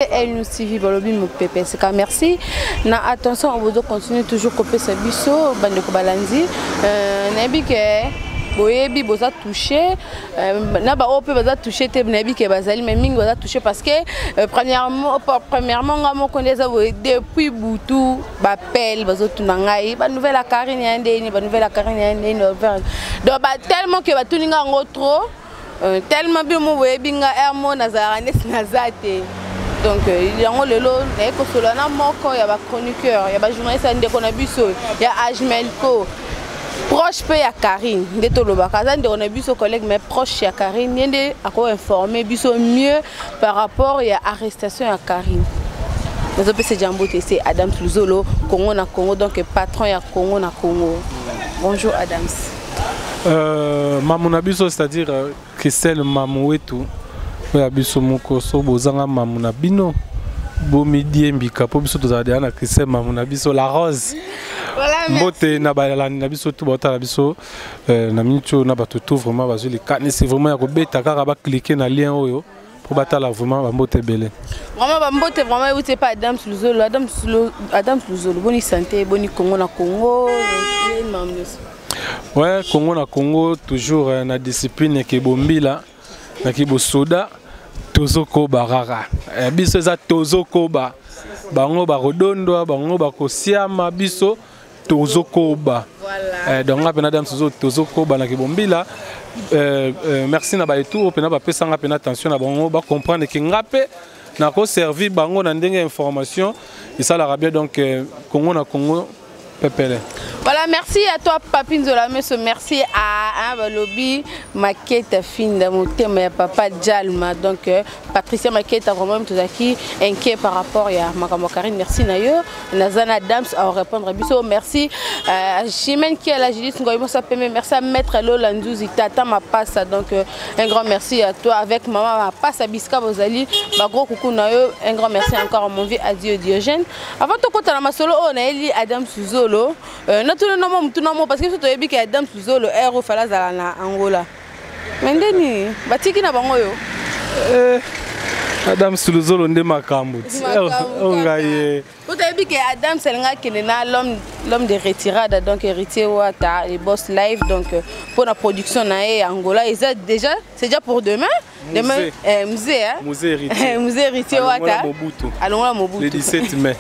El News TV balobi mopepe sika merci na attention bozo continuer toujours kopesa biso bandeko balandi euh, nayebi ke boyebi boza touché euh, na baoyo mpe baza touché te nayebi ke bazali mais mingi baza touché parce que euh, premièrement, premièrement nga moko nde eza boye depuis butu bapele bazotuna ngai banouvelle ya karine ya ndeni banouvelle ya karine ya ndeni donc ba tellement ke batuni nga yango trop. Tellement bino mo boyebi nga heure mo nazalaka neti naza te. Donc yango lelo naye kosolola na moko ya ba chroniqueur ya ba journaliste ya ndeko na biso ya Ajmelco proche mpe ya Karine nde tolobaka aza ndeko na biso collègue mais proche ya Karine ye nde akoinforme biso mieux par rapport ya arrestation ya Karine. Nazopesa jambo te, c'est Adams Luzolo, Congo na Congo, donc patron ya Congo na Congo. Bonjour Adams. Mamu na biso, c'est-à-dire Christelle Mamu wetu oyo ya biso moko, so bozanga mamu na bino bomidiembika mpo biso tozala deya na Christelle Mamu na biso la rose. Voilà, mbote na balandi na biso tu baotala biso na miniti oyo na bato tu vraiment bazwi likanisi vraiment ya kobeta kaka baklike na lien oyo mpo batala vraiment bambote ebele. Vraiment bambote vraiment euti epa Adams Luzolo. Adams Luzolo, boni santé, boni Congo na Congo, mamu nyonso. Ouais, Congo na Congo toujours na discipline ke bombila na ki bosoda tozokoba kaka. Biso eza tozokoba bango bakodondwa bango bakosiama biso tozokoba. Voilà. Donc nga pena Adams Luzolo tozokoba na kibombila. Merci na ba etour pena ba pesa nga pena attention na bango ba comprendre ke nga pe na ko servir bango na ndenge information esalaka bien. Donc Congo na Congo pepele. Voilà, merci à toi Papi Nzola Meso, merci à Balobi Maketa Finda motema ya papa Djalma. Donc Patricia Maketa vraiment tozaki inquiet par rapport ya makambo Karine, merci na yo. Nazana Adams à répondre biso, merci à Chimène qui est la Judith Ngoy Mosa Pembe, merci à Maître Lola Nzuzi Tata Mapasa. Donc un grand merci à toi avec maman Mapasa Biska Bozali, ba gros coucou na yo, un grand merci encore à mon vieux Adieu Diogène. Avant de kota na masolo oyo nayeli Adams Luzolo, natuna na mwa mutu na mwa parce que biso toyebi ke Adams Luzolo air oyo fala azala na Angola. Mais ndeni batiki na bango yo. Adams Luzolo nde makambo ti. Makambo Oh, ngai kaka. ye. Po toyebi ke Adams alinga akende na l'homme de retirada, donc héritier Wata et boss live, donc pour la production na ye Angola, eza déjà, c'est déjà pour demain. Demain, Mzee. Mzee, hein? Mzee héritier. Mzee héritier Alongola Wata. Mobutu. Alongola Mobutu. Le 17 mai.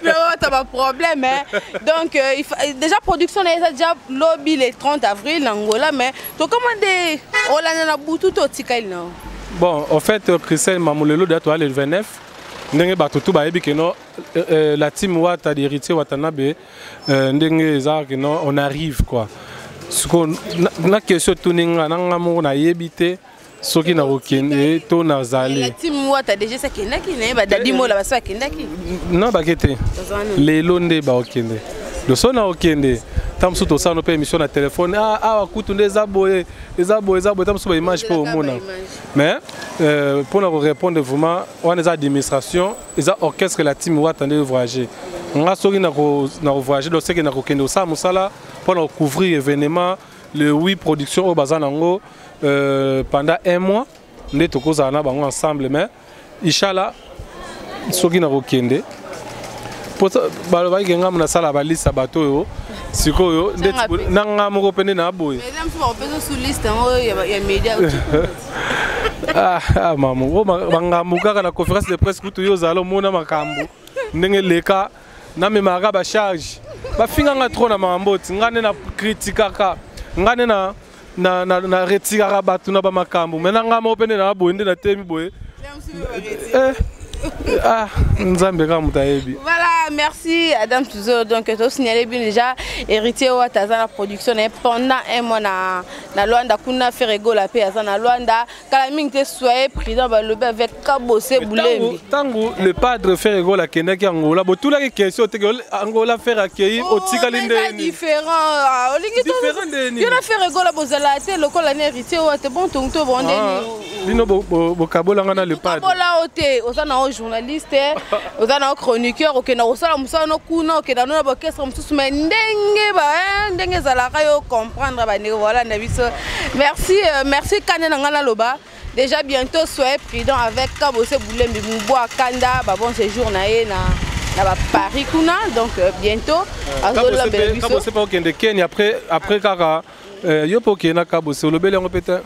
Mais Wata ba problème, hein. Donc, il fa-, déjà production na eza déjà lobby le 30 avril en Angola, mais to comment des Olanda na butu to tikali na. Bon, en fait, Christelle Mamulelo doit aller le 29. Ndenge bato tout bayebi ke non, la team Wata d'héritier Watanabe, ndenge eza ke non, on arrive quoi. Siko na question tuninga na nga moko na yebi te soki na kokende to na zali. La team Wata déjà ça kendaki na ba dadi mola ba sa kendaki. Non ba kete. Lelo nde ba okende. Le son na okende. Tam so to sano pe émission na téléphone. Ah, ah, kutu nde eza boye, eza boye, eza boye, tam so ba image po omona. Mais pour nous répondre vraiment, on est administration, ils ont orchestre la team Wata nde voyager. Nga soki na ko na voyager do seke na kokende sa musala pour nous couvrir événement le 8 production au bazan nango pendant un mois nde tokozala na bango ensemble, mais inchallah soki na kokende po balobaki ke nga mona sala ba liste ya bato oyo sikoyo nde Nanga pe. na nga moko pe nde na boye. Mais eza mosusu bakopesa sous liste yango ya media oyo. Ah, ah, mamu, oyo bangambo kaka na conférence de presse kutu yo ozala omona makambo ndenge leka namemaka ba charge bafinganga trop na makambo ti nga nde na kritikaka nga nde na retiraka bato na ba makambo. Mais na nga moko pe nde na boye nde na temi boye. Ah, Nzambe kaka moto ayebi. Voilà, merci Adam Luzolo. Donc, tu as signalé bien déjà héritier Wata aza na production na ye pendant un mois na Luanda kuna Ferre Gola pe aza na Luanda. Kala mingi te soyez prudent balobi avec Kabose Mais Boulembi. tangu le padre Ferre Gola akendaki Angola, botulaki question te ke Angola Ferre akei, Oh, otikali mais ndeni. eza différent. Ah, olingi to- Différent ndeni. Yo na Ferre Gola bozala te lokola na héritier Wata, bon tongo to bon ndeni. Ah, bino bokabolanga na le padre. Bokabola o te, oza na o journaliste, oza na o chroniqueur, okenda kosala mosala no kuna, okenda no na ba orchestre mosusu, mais ndenge ba, hein, ndenge ezalaka yo comprendre ba ndeko, voilà na biso. Merci merci Kane na nga naloba. Déjà bientôt, soyez prudent avec Kabose Boulembi Mouboa Kanda, bah bon séjour na ye na na ba Paris kuna, donc bientôt azolambela biso. Kabose pa okende Kenya après kaka yo po okende na Kabose olobeli yango peut-être.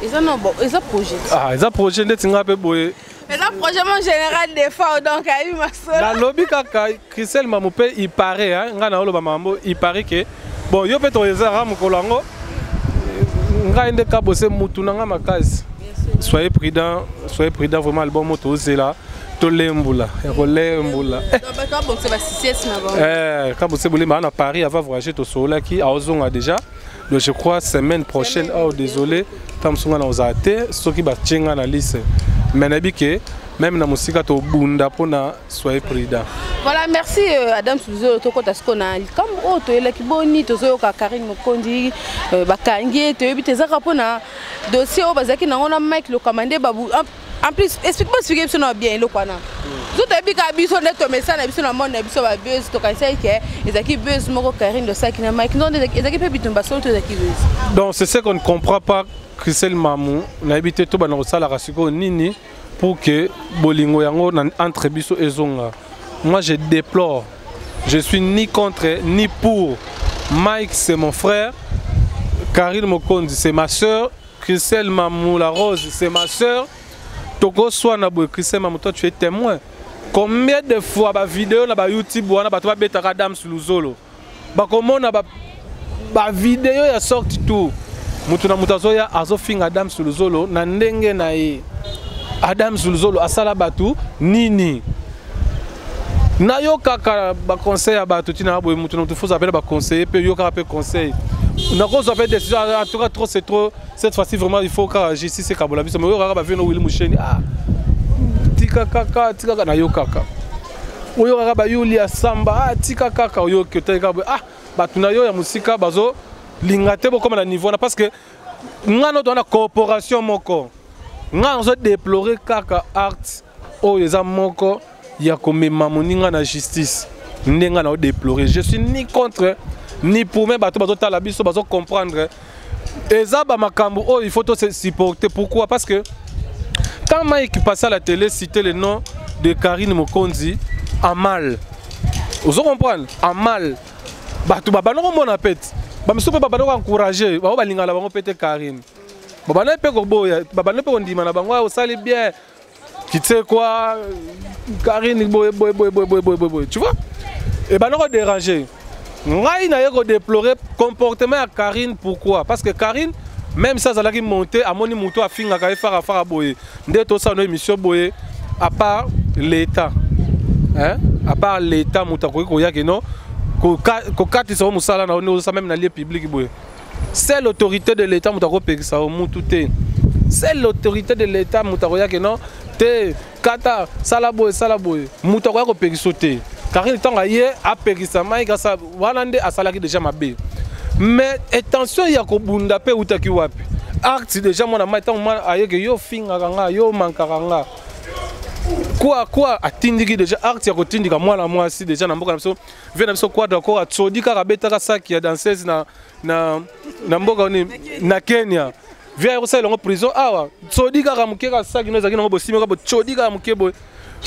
Eza non bon, eza projet. Ah, eza projet ndeti nga pe boye. Eza projet mon général Defao, donc ayi masolo. Nalobi kaka Christelle Mamou pe il paraît hein, nga na oloba mambo il paraît que bon yo pe to eza mokolo yango ngai nde Kabose mutu na nga makasi. Soyez prudent, soyez prudent vraiment album moto ozela tolembula ya kolembula. Kabose Bolemba na Paris avant voyager tosololaki aozonga déjà. Donc je crois semaine prochaine, oh désolé, tamsunga na ozate soki ba tchenga na liste. Mais nabi ke même na musika to bunda pona soyez prudent. Voilà, merci Adam Souzo tokota skona likambo oyo toyelaki boni tozoyoka Karine Mokondi bakangi toyebi te ezaka mpona dossier oyo bazalaki nango na Mike Lokamba nde babu. En plus, explique-moi ce que c'est bien eloko wana. So toyebi kaka biso nde tomesana biso na monde na biso ba buzz, tokanisaki ke ezalaki buzz moko Karine dosalaki na Mike. Non, ezalaki mpe bitumba solo to ezalaki buzz. Donc c'est ce qu'on ne comprend pas, Christelle Mamou, nayebi te to bana kosalaka sikoyo nini pour que bolingo yango entre biso ezonga. Moi je déplore, je suis ni contre ni pour. Mike c'est mon frère, Karine Mokondi c'est ma sœur, Christelle Mamou la Rose c'est ma sœur. Toko swana boye Christelle Mamou, toi tu es témoin. Combien de fois ba vidéo na ba YouTube wana bato ba betaka Dams Luzolo. Ba komona ba vidéo ya sorti tout. Mutu na mutu azoya azofinga Dams Luzolo na ndenge na ye. Adam Luzolo asala batu nini? Na yo kaka ba conseil ya batu tina boye mutu na mutu faut appeler ba conseiller pe yo kaka pe conseil. Na ko appeler décision en tout cas trop c'est trop. Cette fois-ci vraiment il faut que justice ekabola biso. Mais yo kaka ba vino Willy Musheni ah tika kaka tika kaka na yo kaka. Oyo kaka ba Yulia Samba ah tika kaka oyo ke tika ah batu na yo ya musika bazo linga te bokoma na niveau na parce que nga no na corporation moko. Nga nazo déplorer kaka art oyo eza moko ya komema moninga na justice. Ndenga na déplorer. Je suis ni contre ni pour, mais bato bazo tala biso bazo comprendre. Eza ba makambo oyo il faut to se supporter. Pourquoi? Parce que quand Mike passait à la télé citait le nom de Karine Mokonzi en mal. Vous comprenez? En mal. Bato ba banoko mona pete. Ba miso pe ba banoko encourager, ba ba lingala bango pete Karine. Ba bana pe ko boya, ba bana pe ko ndima na bango osali bien. Tu sais quoi Karine boy boy boy boy boy boy boy, tu vois? Et banoko déranger. Ngai na yeko déplorer comportement ya Karine, pourquoi? Parce que Karine même ça zalaki monter amoni muto afinga ka fara fara boye. Nde to sa no émission boye à part l'état. Hein? À part l'état muto akoki koya ke non ko katisa o musala na ono ça même na lieu public boye. C'est l'autorité de l'état muto akopekisa o mutu te. C'est l'autorité de l'état muto akoya ke non te kata sala boye sala boye. Muto akoya kopekisa te. Karine ntango aye apekisa Mike asa wana nde asalaki déjà mabe. Mais attention ya kobunda pe utaki wapi? Acte déjà mwana mai ntango mwana ayeke yo fingaka nga yo mankaka nga. Quoi quoi atindiki déjà acte ya kotindika mwana mwasi déjà na mboka na biso vie na biso quadra ko atsodi kaka betaka saki ya danseuse na na na mboka ni na Kenya. Via ya kosala yango prison awa tsodi kaka moke kaka saki no ezalaki nango bosimi kaka botsodi kaka moke boye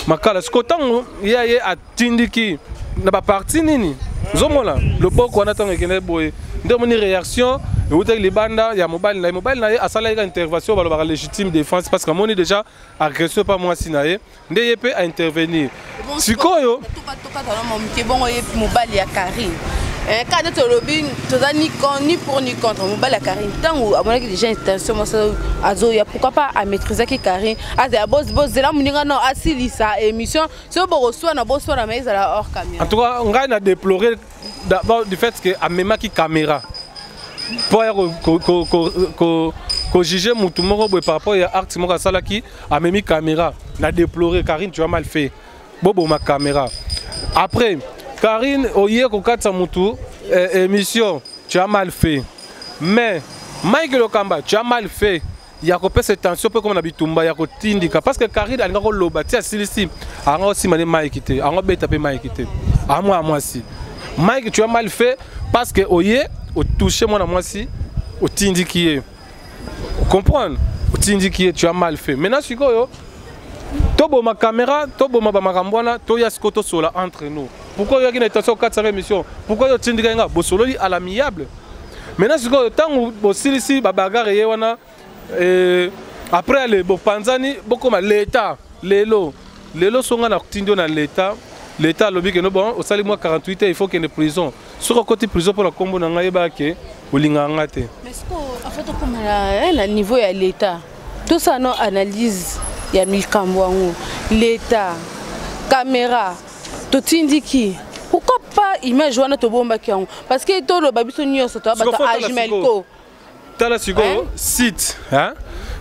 makala siko ntango ye ye atindiki na baparti nini ozomona loboko wana ntango ekende boye nde omoni réaction eutaki libanda ya mobali na ye. Mobali na ye asalaki ka intervention balobaka légitime défense parce que amoni déjà agression pa mwasi na ye nde ye mpe a intervenir sikoyo. Tokatana moke bongo ye mobali ya Karine kaka nde tolobi toza ni ni pour ni contre. Mobali ya Karine ntango amonaki déjà intention mwasi azoya, pourquoi pas amaîtrisaki Karine azala bozela moninga no asilisa émission soki bokoswana boswana ma ezala hors caméra. En tout cas ngai na déplorer d'abord du fait que amemaki caméra mpo aya kojuger mutu moko boye par rapport ya acte moko asalaki. Amemi caméra, na déplorer. Karine, tu as mal fait, boboma caméra. Après Karine oye kokatisa mutu émission, tu as mal fait. Mais Mike Lokamba, tu as mal fait ya kopesa tension mpe koma na bitumba ya kotindika parce que Karine alinga koloba ti asilisi anga osima ne Mike te anga obeta mpe Mike te amwa mwasi. Mike, tu as mal fait parce que oye otouche mwana mwasi, otindiki ye, comprendre. Otindiki ye, tu as mal fait. Maintenant sikoyo toboma caméra, toboma bamakambo wana, toya sikoyo tosola entre nous. Pourquoi oyaki na intention okatisaka émission? Pourquoi yo otindikaki nga? Bosololi à l'amiable. Maintenant sikoyo, ntango bosilisi babagarre ye wana, après ale bopanzani, bokoma l'état. Lelo lelo so nga natindi yo na l'état, l'état alobi ke no, bon, osali mwa 48 heures, il faut kende prison. Soki okoti prison mpo na nkombo na ngai, yebaka ke olingaka nga te. Mais sikoyo, afin tokóma na niveau ya l'état, tosala no analyse ya likambo yango. L'état, caméra totindiki, pourquoi pas image wana tobombaki yango? Parce que toloba, biso nyonso toya bato Ajmelco. Tala sikoyo site, hein?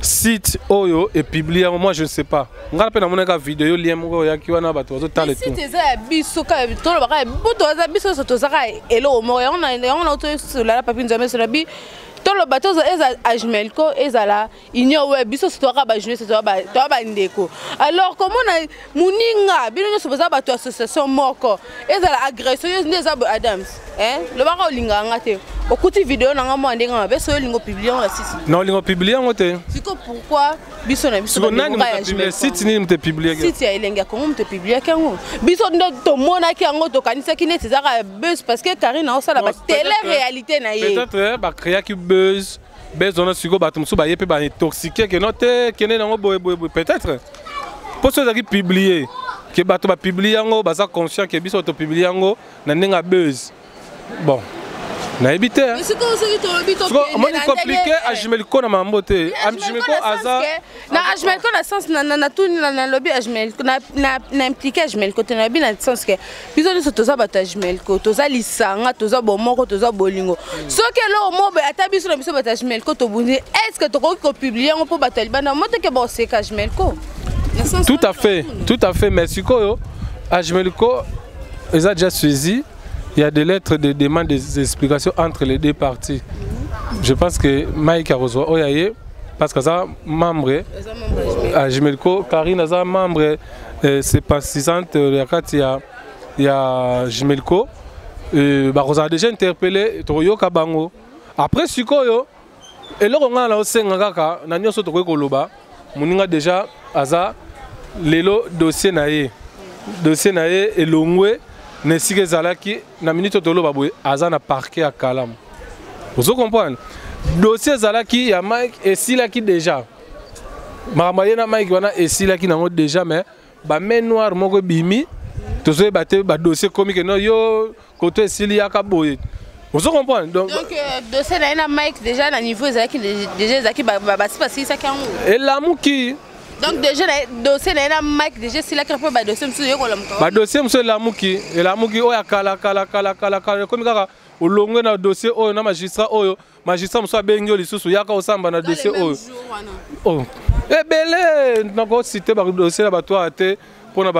Site oyo epublie yango, moi je ne sais pas. Ngai mpe namonaka video, lien moko oyaki wana, bato bazotala. Site eza ya biso kaka, tolobaka po toza biso nyonso, tozaka eloko moko. Yango na tosolala Papi Nzambe so na bi toloba, eza Ajmelco, ezala union web, biso nyonso toyaka bajournaliste, toya bandeko. Alors komona moninga, bino nyonso boza bato association moko, ezala agression nde eza. Adams, lobaka olingaka nga te, okuti video na nga mwa ndenge mabe, soki olinga opublie yango na site. Na olinga opublie yango te. Siko pourquoi biso na biso? Site nini moto epublie? Site ya Elenge ya Kongo moto epubliaki yango. Biso nde tomonaki yango, tokanisaki neti ezaka buzz, parce que Karine aosala batélé réalité na ye. Peut-être bacréaki buzz, buzz wana sikoyo bato mosusu baye mpe baintoxiqué ke no te, kende nango boye boye boye. Peut-être mpo so ezalaki publié ke bato bapublie yango, baza conscient ke biso topublie yango na ndenge ya buzz. Bon, nayebi te. Omoni, compliqué. Ajmeliko na mambo te, Ajmeliko aza Na Ajmelco na sens natuni, nalobi Ajmelco na impliqué Ajmelco te. Nalobi na sens ke biso nyonso toza bato ya Ajmelco, toza lisanga, toza bomoko, toza bolingo. Soki eloko mo boye, ata biso na biso bato ya Ajmelco tobundi, est ce que tokoki kopublie yango mpo bato ya libanda mo teke boseka Ajmelco? Tout à fait, tout à fait. Mais sikoyo Ajmelco eza déjà saisi, il y a des lettres de demande des explications entre les deux parties. Je pense que Mike akozwa oyo aye parce que aza membre Ajmelco, Karine aza membre sympathisante ya kati ya Jmelco. Bakozala déjà interpellé, tokoyoka bango après. Sikoyo eloko ngai na osenga kaka na nyonso, tokoki koloba moninga déjà aza lelo dossier na ye, dossier na ye elongwe na esika ezalaki. Na minute oyo toloba boye, aza na parquet ya Kalamu. Ozo comprendre, dossier ezalaki ya Mike esilaki déjà. Makambo aye na Mike wana esilaki nango déjà, mais bamain noire moko ebimi, tozoyeba te. Badossier ekomi ke no, yo koto esili, yaka boye. Ozo comprendre? Donc, donc dossier na ye na Mike déjà na niveau ezalaki déjà, ezalaki basi basilisaki yango. Elamuki. Donc déjà dossier na ye na Mike déjà esilaki, mpo badossier mosusu eyekolamuka. Badossier mosusu elamuki, elamuki oyo ya kala kala kala kala kala. Ekomi kaka olongwe na dossier oyo na magistrat oyo, magistrat mosusu abengi yo lisusu, yaka osamba na dossier oyo. Oh. Ebele, nakocite badossier na bato awa te mpona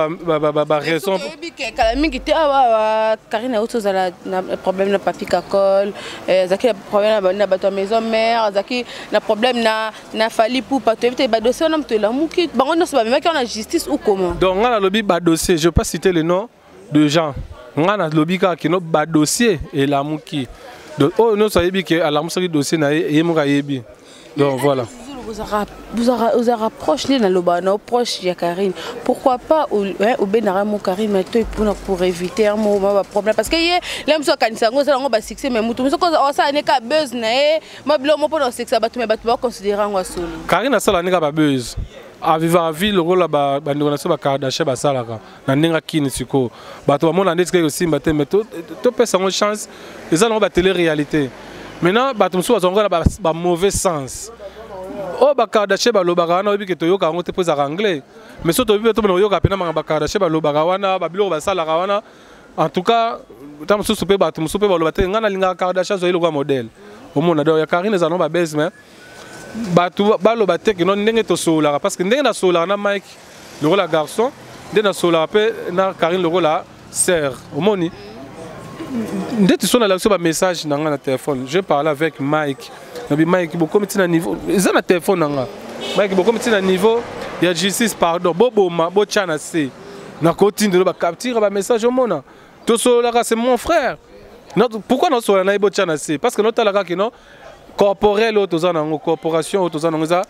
baraison. Oyebi ke kala mingi te awa Karine auti ozala na problème na Papi Kakol, azalaki na problème na bato ya maison mère, azalaki na problème na Fally Ipupa. Toyebi te badossier wana moto elamuki, bango nyonso bamemaki wana justice ou comment? Donc nga nalobi badossier, je peux pas citer le nom de gens. Nga nalobi kaka kino badossier elamuki. Donc oyo nyonso ayebi ke alamusaki dossier na ye, ye moko ayebi. Donc voilà. Ozalaka proche nde naloba na proche ya Karine, pourquoi pas obendaka mo Karine mais to mpona pour éviter mo baproblème? Parce que ye le mosu akanisa yango ozala yango basuccès, mais motu mosu osala ne ka buzz na ye, ma biloko mo mpona osekisa bato, mais bato baconsidere yango ya solo. Karine asala ndenge babuzz, avivaka vie lokola bandeko na biso bakardashe basalaka na ndenge akini. Sikoyo bato bamona ndeti kaka kosimba te, mais topesa yango chance. Eza nango batélé réalité. Maintenant bato mosusu bazwango na bamauvais sens. Oyo bakardashe balobaka wana, oyebi ke toyoka yango te mpo ezalaka anglais, mais so toyebi mpe tobona koyoka mpena maka bakardashe balobaka wana, babiloko basalaka wana. En tout cas, ta mosusu mpe bato mosusu mpe baloba te, ngai nalingaka Kardashe, azwa ye lokola modèle. Omona, donc ya Karine ezala no babese, mais bato baloba te kino ndenge tosololaka, parce que ndenge nasololaka na Mike lokola garçon, nde nasololaka mpe na Karine lokola sœur. Omoni ndeti so nalakisi bamessage na ngai na téléphone, je parle avec Mike, nabi Mike, bokomi ntina niveau eza na téléphone na nga. Mike, bokomi ntina niveau ya justice, pardon, boboma, botya na se, nakotindelo bacapture bamessage. Omona, tosololaka, c'est mon frère. Pourquoi nasolola na ye botya na se? Parce que notalaka kino Corporel oyo toza nango, corporation oyo toza nango eza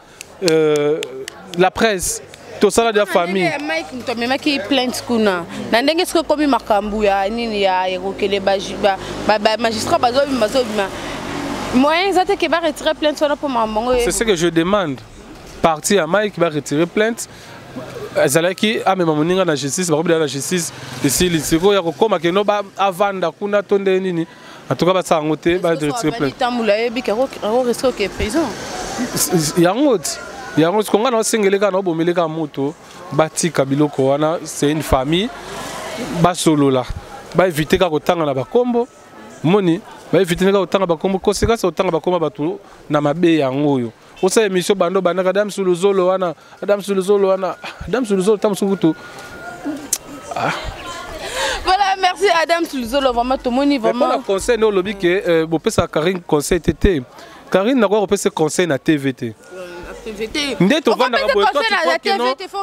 la presse, tosala dia famille. Mike moto amemaki plainte kuna na ndenge soki ekomi makambo ya nini ya kokende bamagistrat bazobima, bazobima, moyen eza te ke baretire plainte wana mpo makambo yango. C'est ce que je demande, partie ya Mike baretire plainte. Ezalaki amema moninga na justice, bakobila na justice, esili. Sikoyo ya kokóma keno avanda kuna to nde nini? En tout cas basala yango te, baretire plainte. Tambola, ayebi ke akorisque oke prison. Yango ti yango siko ngai naosengeli kaka, naobomeli kaka moto, batika biloko wana. C'est une famille, basolola, baévite kaka kotanga na bakombo. Moni baévite kaka kotanga bakombo, conséquence kotanga bakombo bato na mabe. Yango oyo osala émission, bando bandaka Adam Suluzolo wana, Adam Suluzolo wana, Adam Suluzolo ta mosuku kutu. Voilà, merci Adam Suluzolo, vraiment tomoni vraiment. Mpona conseil nde olobi ke bopesaka Karine conseil te. Te, Karine nakoka kopesa conseil na TV te. Nde tovandaka boye,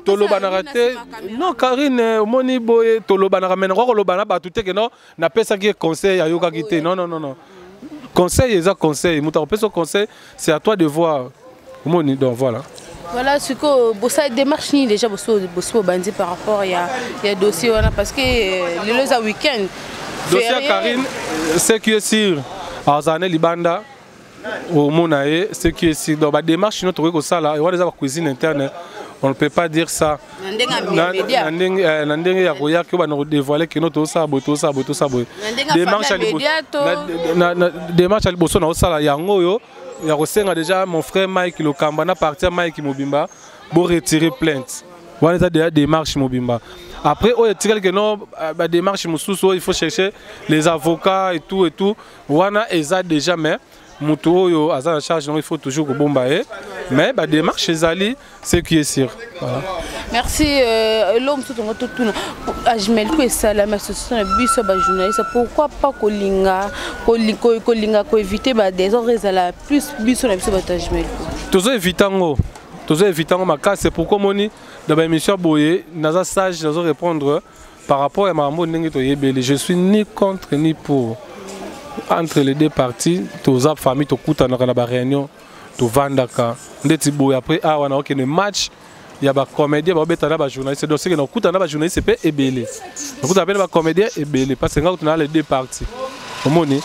tolobanaka te. Non, Karine, omoni boye tolobanaka, mais nakoka koloba na bato te ke non, napesaki ye conseil, ayokaki te. Non, non, non, non, conseil eza conseil, moto akopesa conseil, c'est à toi de voir, omoni. Donc voilà. Voilà, sikoyo bosala démarche nini déjà? Boso bobandi par rapport ya dossier wana? Parce que lelo eza week-end. Dossier ya Karine, ce qui est sûr, azala ne libanda, omona ye. Ce qui est sûr, donc badémarche no tokoki kosala wana eza bacuisine interne, on ne peut pas dire ça. Na ndenge ya koyaki oyo bana kodévoile keno tosala boye, tosala boye, tosala boye. Démarche ya liboso na osala yango oyo ya kosenga déjà mon frère Mike Lokamba na parti ya Mike mobimba, boretirer plainte wana. Eza déjà démarche mobimba. Après oyo etikali ke non, badémarche mosusu oyo il faut chercher les avocats et tout et tout, wana eza déjà. Mais moto oyo aza na charge, donc il faut toujours kobomba ye, mais badémarche ezali, ce qui est sûr, voilà. Merci. Eloko mosusu tongo totuna, Ajmelco esalami, association na biso bajournaliste, pourquoi pas kolinga koéviter badésordre ezala plus biso na biso bato Ajmelco? Tozo évite yango, tozo évite yango makasi. C'est pourquoi omoni na baémission boye naza sage, nazo répondre par rapport ya makambo ndenge toyebeli. Je suis ni contre ni pour, entre les deux parties toza famille, tokutanaka na baréunion, tovandaka ndeti boye. Après awa naokende match ya bacomédien, baobeta na bajournaliste, donc seke nakuta na bajournaliste mpe ebele, nakuta mpe na bacomédien ebele, parce que nga kutu na les deux parties, omoni.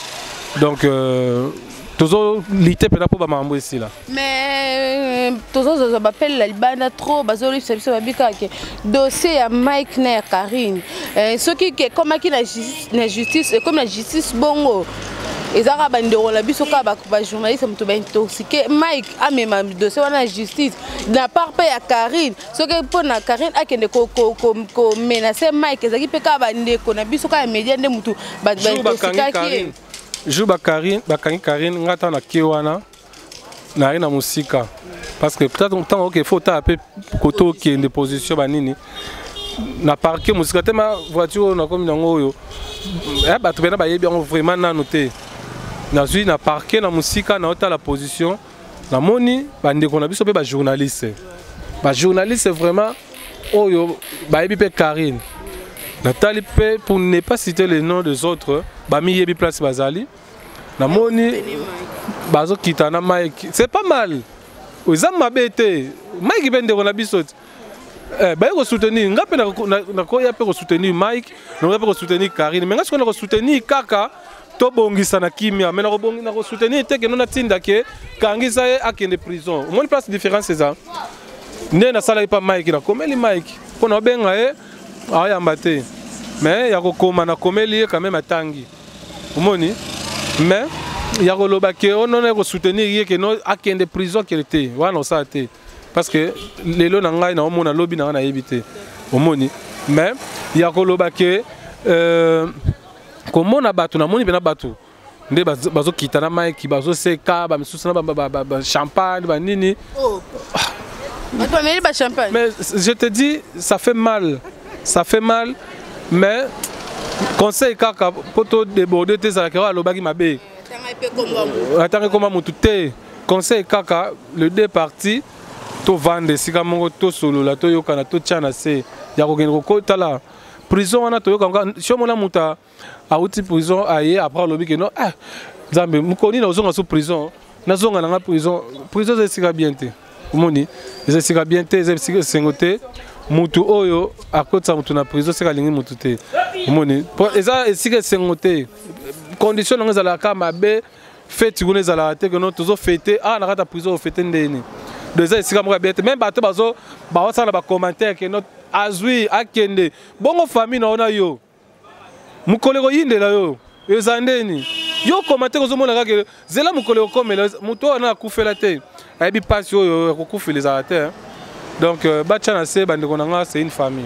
Donc tozolite mpena mpo bamakambo esila. Mais tozozwa bapelela libanda trop, bazolibisa biso, babi kaka ke dossier ya Mike na ya Karine, soki ekomaki na justice, ekomi na justice bongo, eza kaka bandeko na biso, kaka bajournaliste moto baintoxiqué Mike amema dossier wana na justice. Na part mpe ya Karine, soki mpo na Karine akende komenacer Mike, ezalaki mpe kaka bandeko na biso, kaka ya média nde motu baintoxikaki ye. Jour bakangi Karine, nga ntango nake wana naye na mosika, parce que peut-être ntango oke faut otala mpe kote okende, position banini na parke mosika te. Ma voiture oyo nakomi nango oyo, bato mpena bayebi yango vraiment nano te. Nazwi na parke na mosika, naotala position, namoni bandeko na biso mpe bajournaliste, bajournaliste vraiment oyo bayebi mpe Karine. Natali mpe, pour ne pas citer les noms des autres, bamiyebi place bazali. Namoni bazokita na Mike, c'est pas mal, eza mabe te. Mike mpe ndeko na biso te, baye kosoutenir nga mpe, nakoya mpe kosoutenir Mike, nakoya mpe kosoutenir Karine. Mais nga sikoyo nakosoutenir kaka tobongisa na kimia, mais nakosoutenir te kendo natinda ke kangisa ye akende prison. Omoni place différence eza nde nasalaki mpa Mike, nakomeli Mike mpo na obenga ye, aoyamba te, mais ya kokoma nakomeli ye quand même, atangi, omoni. Mais ya koloba ke onono ekosoutenir ye ke no akende prison, akende te, wana osala te, parce que lelo na ngai naomona, lobi na ngai nayebi te, omoni. Mais ya koloba ke komona bato, namoni mpena bato nde bazokita na Mike, bazoseka, bamisusu na bachampagne, banini. Bato bameli bachampagne. Mais je te dis, ça fait mal, ça fait mal. Mais conseil kaka mpo todéborde te, ezalaka oyo alobaki mabe, atanga ekoma motu te. Conseil kaka, le deux parties tovanda esika moko, tosolola, toyokana, totia na se ya kokende kokotala prison wana. Toyoka si omona moto awuti prison, aye après alobi ke non, ah Nzambe, mokoni na ozonga so prison. Nazonga na nga prison. Prison eza esika bien te. Omoni, eza esika bien te, eza esika esengo te. Mutu oyo akotisa mutu na prison seka alingi mutu te. Omoni, eza esika esengo te. Condition nango ezalaka kaka mabe. Feti kuna ezalaka te, keno tozo fete ah na kati ya prison ofete ndeni. Donc eza esika moko ya bien te. Même bato bazo baosala ba commentaire keno azwi akende bongo famille na ona yo mokolo ekoyindela yo eza ndeni yo koma te kozomona kaka zela mokolo ekokomela moto oyo wana akufela te ayebi mpasi oyo ya kokufela ezala te. Donc batya na se bandeko na nga, c'est une famille.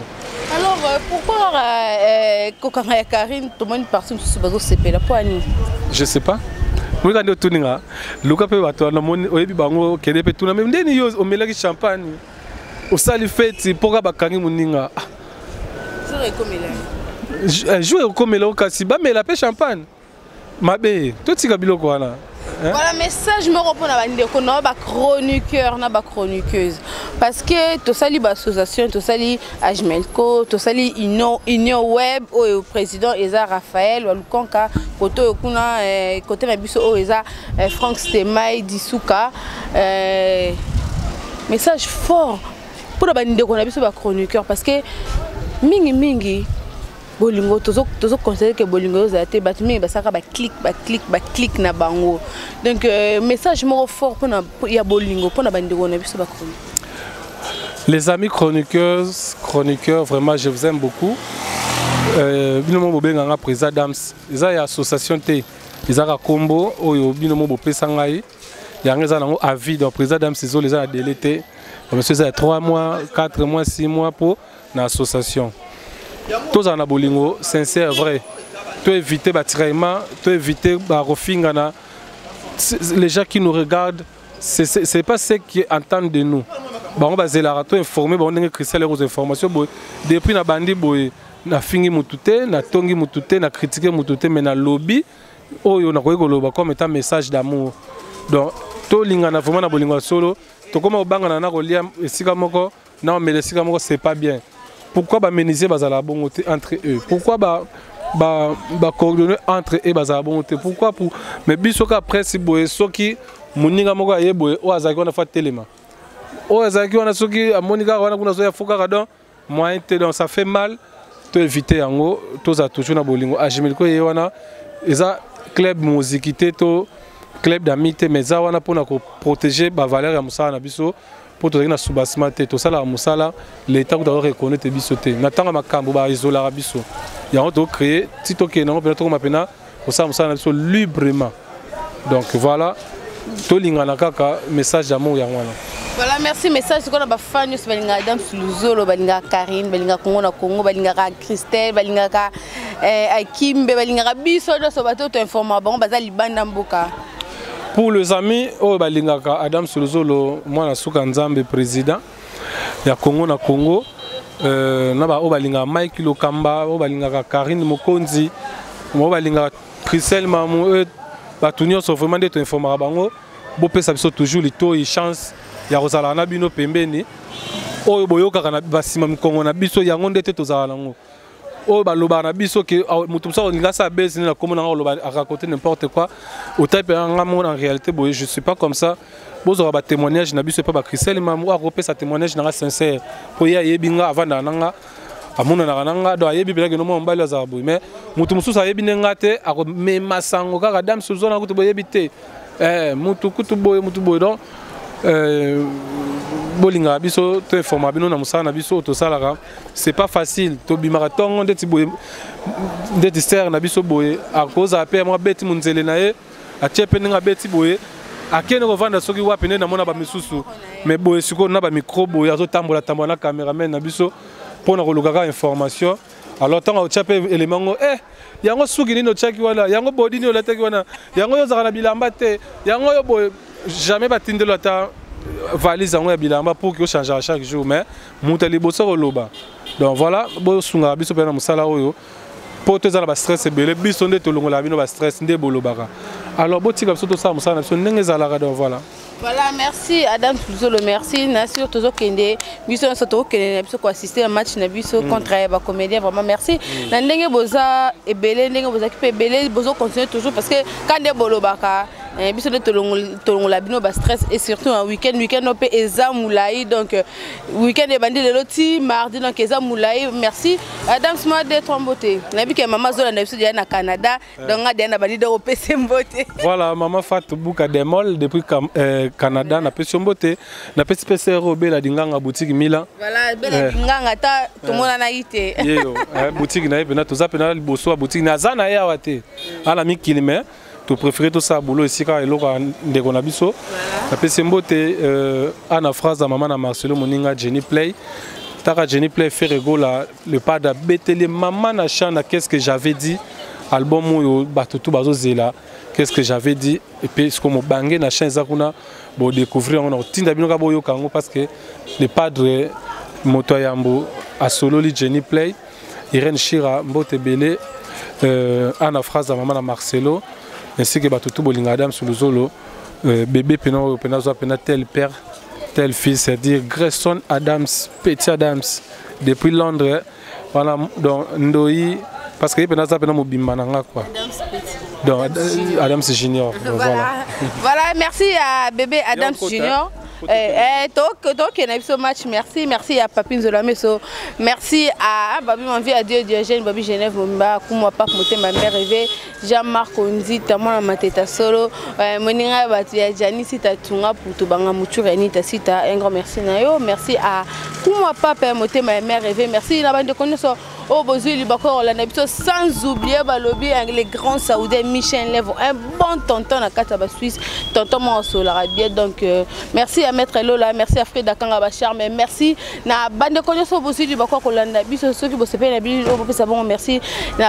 Alors pourquoi kokanga ya Karine, tomoni parti mosusu bazosepela mpo ani? Je sais pas. Moyeka nde otuninga luka mpe bato wana moni oyebi bango, kende mpe tuna me ndeni yo omelaki champagne, osali feti mpoka bakangi moninga. Jour ekokomela o kasi bamela mpe champagne mabe, totika biloko wana. Voilà, message moko mpona bandeko na bachroniqueur na bachroniqueuse, parce que tosali baassociation, tosali Ajmelco, tosali Union Web oyo président eza Raphaël Walukonka, kote oyo kuna kote na biso oyo eza Frank Stemai Disuka. Message fort mpona bandeko na biso bachroniqueur, parce que mingimingi bolingo tozoconsidere ke bolingo ezala te. Bato mingi basalaka baclic, baclic, baclic na bango. Donc message moko fort mpona ya bolingo mpona bandeko na biso bachroniqueur. Les amis chroniqueurs, chroniqueurs, vraiment, je vous aime beaucoup. Bino mo bobenganga président Dams, eza ya association te, ezaka kombo oyo bino mo bopesa ngai. Yango eza nango avis. Donc président Dams ezolo eza na délai te. Monsieur, eza ya 3 mois, 4 mois, 6 mois po na association. Tozala na bolingo sincère, vrai. To éviter batiraillement, to éviter barofingana. Les gens qui nous regardent, c'est pas ce qui entendent de nous. Bango bazelaka to informer bango ndenge Christelle aux informations boye. Depuis na bandi boye, nafingi mutu te, natongi mutu te, na critiquer mutu te, mais na lobby oyo nakoki koloba comme étant message d'amour. Donc tolingana vraiment na bolingo ya solo. Tokóma kobangana na kolia esika moko, na omela esika moko, c'est pas bien. Pourquoi bamenuisier bazala bongo te entre eux? Pourquoi ba bacoordonner entre eux bazala bongo te? Pourquoi pour mais biso ka presse boye, soki moninga moko aye boye, oyo azalaki wana fa telema, oyo azalaki wana soki amoni kaka wana kuna azoya fo kaka, donc moyen te. Donc ça fait mal. To éviter yango, tozala toujours na bolingo. Ajimeliko ye wana eza club moziki te to club d'amis te, mais eza wana mpona koprotéger bavaleur ya mosala na biso, mpo tozalaki na soubassement te. Tosalaka mosala, l'état kuta reconnaître biso te. Na ntango ya makambo baizolaka biso. Yango tocréer ti tokende yango mpena, tokoma mpena kosala mosala na biso librement. Donc voilà, tolingana kaka, message d'amour yango wana. Voilà, merci. Message sikoyo na bafan nyonso balingaka Dams Luzolo, balingaka Karine, balingaka Kongo na Congo, balingaka Christelle, balingaka Akimbe, balingaka biso nyonso bato toinformaka bango baza libanda mboka. Pour les amis oyo balingaka Adam Luzolo, mwana suka Nzambe, président ya Congo na Congo, na baoyo balingaka Mike Lokamba, oyo balingaka Karine Mokonzi, oyo balingaka Christelle Mamu, oyo bato nyonso vraiment nde toinformaka bango, bopesa biso toujours litoi, chance ya kozala na bino pembeni. Oyo boyokaka na basima mikongo na biso, yango nde te tozala nango. Oyo balobaka na biso ke moto mosusu akolinga asala bese nde na kombo nanga, oloba araconte n'importe quoi, otai mpe nga moko. En réalité boye, je suis pas comme ça. Bozwaka batémoignage na biso epa bachristelle Mamu, oyo akopesa témoignage nanga sincère, mpo ye ayebi nga, avandaka na nga, amonanaka na nga, donc ayebi mpenza keno mwa mobali azalaka boye. Mais moto mosusu ayebi nde nga te, akomema sango kaka dame sozona kutu boyebi te, mutu kutu boye, mutu boye. Donc bolingaka biso, to informa bino na mosala na biso oyo tosalaka. C'est pas facile. Tobimaka ntongo ndeti boye, ndeti sere na biso boye, akozala mpe mwa beti monzele na ye, atie mpe ndenge abeti boye, akende kovanda soki wapi nde namona bamisusu. Mais boye sikoyo na bamicro boye, azotambola tambola na cameraman na biso mpona koluka kaka information. Alors ntango otya mpe élément ngo, yango suki nini otyaki wana, yango bodi nini olataki wana, yango oyo ozalaka na bilamba te, yango oyo boye, jamais batindelo ata valise yango ya bilamba pour que ochangeaka chaque jour. Mais moto ya liboso koloba. Donc voilà, bosungaka biso mpe na mosala oyo, mpo toza na bastress ebele. Biso nde tolongolaka bino bastress nde bolobaka. Alors botika biso tosala mosala na biso ndenge ezalaka. Donc voilà. Voilà, merci Adam Luzolo, merci. Nasur tozokende, biso nyonso tokokende na biso koassister na match na biso contre bacomédien. Vraiment merci. Na ndenge boza ebele, ndenge bozalaki mpe ebele, bozocontinue toujours, parce que ka nde bolobaka. Biso nde tolongola bino ba stress et surtout un week-end. Week-end mpe eza molai, donc week-end ebandi lelo ti mardi, donc eza molai. Merci Adams mwa de trois mbote. Nayebi ke mama azolanda biso deya na Canada, donc nga deya na bandi de kopesa mbote. Voilà, mama Fatou Buka Demol depuis Canada, napesi yo mbote. Napesi mpe sere obela Dinganga, boutique Milan. Voilà, Bela Dinganga, ata tomonanaki te. Yeyo boutique na ye mpena, toza mpena liboso ya boutique. Naza na ye awa te, ala mikili, mais topréféré tosala boulot esika eloko ya ndeko na biso. Napesi mbote ana phrase ya mama na Marcelo, moninga Jenny Play, taka Jenny Play Ferregola, le padre abeteli mama na champ na Qu'est-ce que j'avais dit, album oyo bato tu bazozela. Qu'est-ce que j'avais dit, et puis siko mobange na champ eza kuna, bodécouvrir yango na kotinda bino kaka boyoka yango, parce que le padre moto ya yambo asololi Jenny Play. Irène Shira, mbote ebele. Ana phrase ya mama na Marcelo ainsi que bato tu bolinga Adam Suluzolo, bébé pena oyo pena azwa pena tel père tel fils, c'est-à-dire Grayson Adams, petit Adams depuis Londres. Voilà, donc ndoi, parce que ye pena aza pena mobimba na nga quoi, donc Adams Junior. Voilà, voilà, merci à bébé Adams Junior. Tokende biso match. Merci, merci à Papi Nzola Meso, merci à Babi Manvi, à Dieu Diogène, Babi Genève Momba Kumwa, Pape Motema Mère Rêvé, Jean-Marc Onzita, mwana Mateta Solo, moninga bato ya Jani Sita Tunga Putu Banga Mutura Anita Sita, un grand merci na yo. Merci à Kumwa Pape Motema ya Mère Rêvé, merci na bandeko nyonso oyo bozwi libako kolanda biso, sans oublier balobi les grands Saoudiens, Michel Levo, un bon tonton na kati ya Basuisse, tonton moko asolaka bien. Donc merci à maître Lola, merci à Frida Kanga Bacharme, merci na bandeko nyonso bozwi libako kolanda biso. Soki bosepeli na bino, bopesa bongo merci na